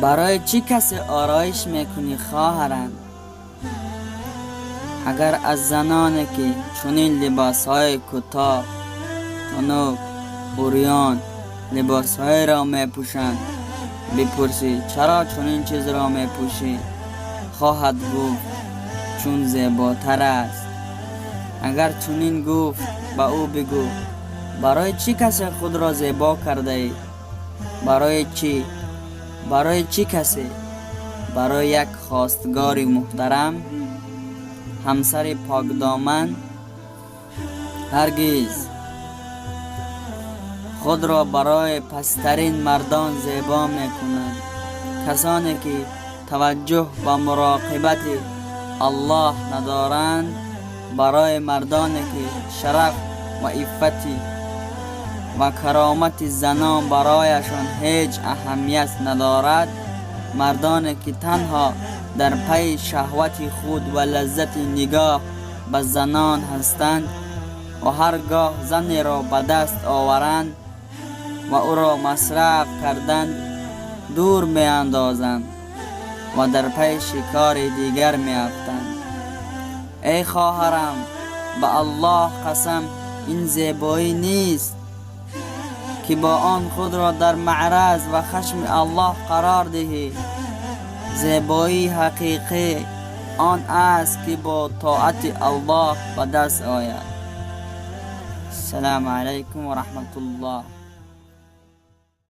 Барои чӣ касе ороиш мекунӣ, хоҳарам? Агар аз заноне ки чунин либосҳои кӯтоҳ, тунук, урён либосҳоеро мепӯшанд бипурсӣ, чаро чунин чизро мепӯшӣ, хоҳад гуфт, чун зеботар аст. Агар чунин гуфт, ба ӯ бигӯ, барои чӣ касе худро зебо кардаӣ? Барои чӣ? Барои чӣ касе? Барои як хостгори муҳтарам? Ҳамсари покдоман? Ҳаргиз. Худро барои пасттарин мардон зебо мекунанд, касоне ки таваҷҷӯҳ ба муроқибати Аллоҳ надоранд, барои мардоне ки шараф ва иффати ва каромати занон барояшон ҳеҷ аҳамият надорад, мардоне ки танҳо дар пайи шаҳвати худ ва лаззати нигоҳ ба занон ҳастанд ва ҳар гоҳ занеро ба даст оваранд ва ӯро масраф карданд, дур меандозанд ва дар пайи шикори дигар меафтанд. Эй хоҳарам, ба Аллоҳ қасам, ин зебоӣ нест ки бо он худро дар маъраз ва хашми Аллоҳ қарор диҳӣ. Зебоии ҳақиқӣ он аст ки бо тоати Аллоҳ ба даст ояд. Ассалому алайкум ва раҳматуллоҳ.